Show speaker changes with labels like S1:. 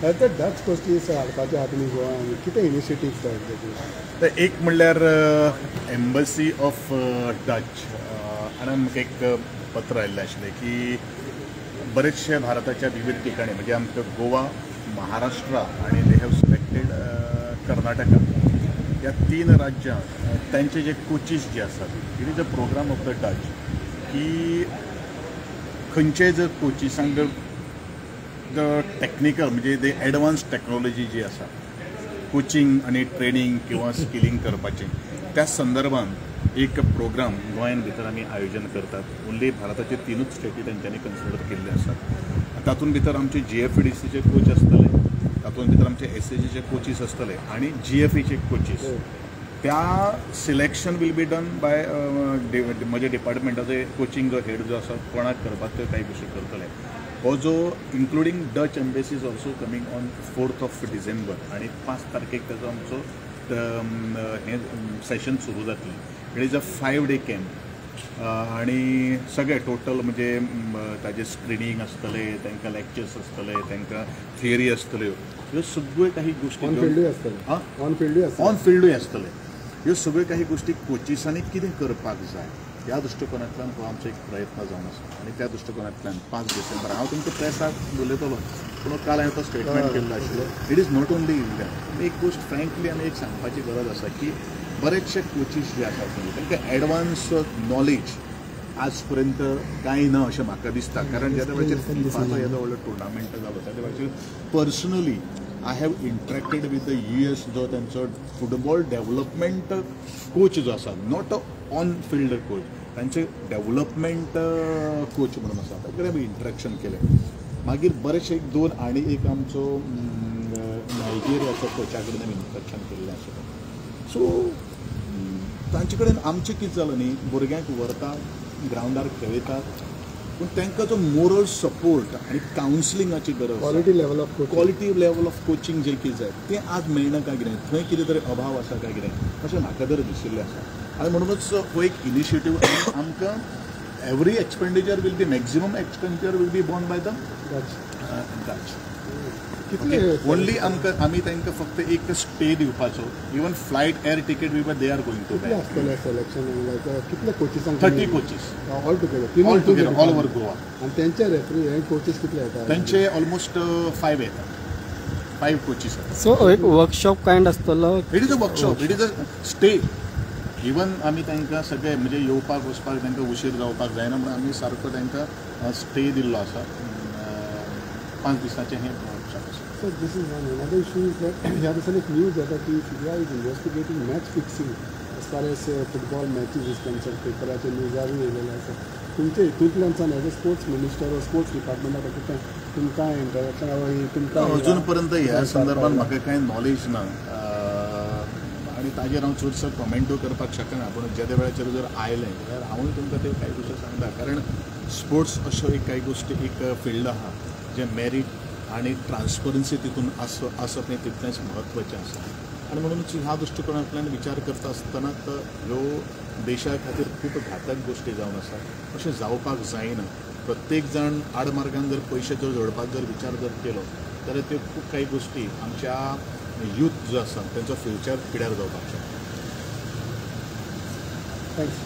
S1: As a Dutch coaches हाडपाचे आहा तुमी गोवा, कितें इनिशिएटीव तो एक्झॅक्टली?
S2: एक म्हणल्यार एम्बसी ऑफ डच आनी आमकां एक पत्र आयिल्लें आशिल्लें की बरेचशे भारताच्या विविध ठिकाणी म्हणजे आमकां गोवा, महाराष्ट्र आनी they have selected Karnataka ह्या 3 राज्यांत तांचे जे कोचीस जे आसात, it is a programme of the Dutch की खंयचे जर कोचिसांक the technical म्हणजे the advance technology जी आसा कोचिंग आनी ट्रेनींग किंवा स्किलिंग करपाचें, त्या संदर्भात एक प्रोग्राम गोंयान भितर आमी आयोजन करतात. ओन्ली भारताचे 3 स्टेटी तेंच्यांनी कन्सिडर केल्ले आसात. तातूंत भितर आमचे GFDCचे कोच आसतले, तातूंत भितर आमचे SAGचे कोचीस आसतले आनी GFAचे कोचीस. त्या selection will be done by म्हज्या डिपार्टमेंटाचो कोचिंग जो हेड जो आसा कोणाक करपाक त्यो काही गोश्टी करतले. हो जो including Dutch embassy is also coming on 4th of December आनी 5 तारखेक ताजो आमचो हें सेशन सुरू जातलें. It is a 5 day camp आनी सगळे टोटल म्हणजे ताजें स्क्रिनींग आसतलें, तांकां लेक्चर्स आसतले, तांकां थियरी आसतल्यो, ह्यो सगळ्यो काही गोश्टी
S1: ऑन फिल्डूय आसतले,
S2: ऑन फिल्डूय आसतले. ह्यो सगळ्यो काही गोश्टी कोचिसांनी कितें करपाक जाय ह्या दृश्टिकोनांतल्यान हो आमचो एक प्रयत्न जावन आसा आनी त्या दृश्टिकोनांतल्यान 5 डिसेंबर हांव तुमकां प्रेसाक उलयतलो, पूण काल हांवें तो स्टेटमेंट केल्लो आशिल्लो. It is not only India. एक गोश्ट फ्रेंकली आमी एक सांगपाची गरज आसा की बरेचशे कोचीस जे आसात तांकां एडवान्स नॉलेज आज पर्यंत कांय ना अशें म्हाका दिसता. कारण ज्या वेळाचेर फिफाचो येदो व्हडलो टुर्नामेंट जालो त्या वेळाचेर personally I have interacted with the US जो तांचो फुटबॉल डेव्हलपमेंट कोच जो आसा, not a on field coach, तांचे डेव्हलपमेंट कोच म्हणून आसा, ताचे कडेन आमी इंटरेक्शन केलें. मागीर बरेचशे एक 2 आनी एक आमचो नायजेरियाचो कोचा कडेन आमी इंटरेक्शन केल्लें आशिल्लें. सो तांचे कडेन आमचें कितें जालें न्ही, भुरग्यांक व्हरता ग्रावंडार खेळयतात, पूण तांकां जो मोरल सपोर्ट आनी कावन्सिलिंगाची गरज, क्वॉलिटी लेवल ऑफ कोचिंग जें कितें जाय तें आज मेळना काय कितें, थंय कितें तरी अभाव आसा काय कितें अशें म्हाका तर दिशिल्लें आसा. आनी म्हणूनच हो एक इनिशिएटीव आमकां every expenditure will be, maximum expenditure will be borne by the Dutch. Only आमकां आमी तांकां फक्त एक स्टे दिवपाचो, even flight air ticket be they are going to
S1: buy. Selection कितले coaches?
S2: 30 coaches
S1: all together,
S2: all together all over Goa.
S1: आनी तेंचे referee हे कोचीस कितले येता?
S2: तेंचे ऑलमोस्ट 5 येता, 5 कोचीस.
S3: सो एक वर्कशॉप कायंड आसतलो?
S2: It is a workshop, it is a stay. Even आमी तांकां सगळे म्हणजे येवपाक वचपाक तांकां उशीर जावपाक जायना म्हणून आमी सारको तांकां स्टे दिल्लो आसा. 5 दिसांचें हें वर्कशॉप आसा.
S1: So this is one. Another issue is that ह्या दिसांनी एक न्यूज येता की FIFA is investigating match fixing as far as football matches is concern. पेपराचे न्यूजारूय येयलेलें आसा. तुमच्या हितूंतल्यान सान as a sports minister or sports डिपार्टमेंटा कितें तुमकां इंटरेक्शन तुमकां?
S2: अजून पर्यंत ह्या संदर्भात म्हाका कांय नॉलेज ना आनी ताजेर हांव चडसो कमेंटूय करपाक शकना. पूण जेद्या वेळाचेर जर आयलें जाल्यार हांवूय तुमकां त्यो कांय गोश्टी सांगता. कारण स्पोर्ट्स अश्यो एक कांय गोश्टी एक फिल्ड आहा जें मेरीट आनी ट्रान्सपरन्सी तितून आसप हें तितलेंच म्हत्वाचें आसा. आनी म्हणूनच ह्या दृश्टिकोनांतल्यान विचार करता आसतना ह्यो देशा खातीर खूब घातक गोश्टी जावन आसा. अशें जावपाक जायना. प्रत्येक जाण आडमार्गान जर पयशे जर जोडपाक जर विचार जर केलो जाल्यार त्यो खूब कांय गोश्टी आमच्या यूथ जो आसा तेंचो फ्युचर पिड्यार जावपाक शकता.
S1: Thanks.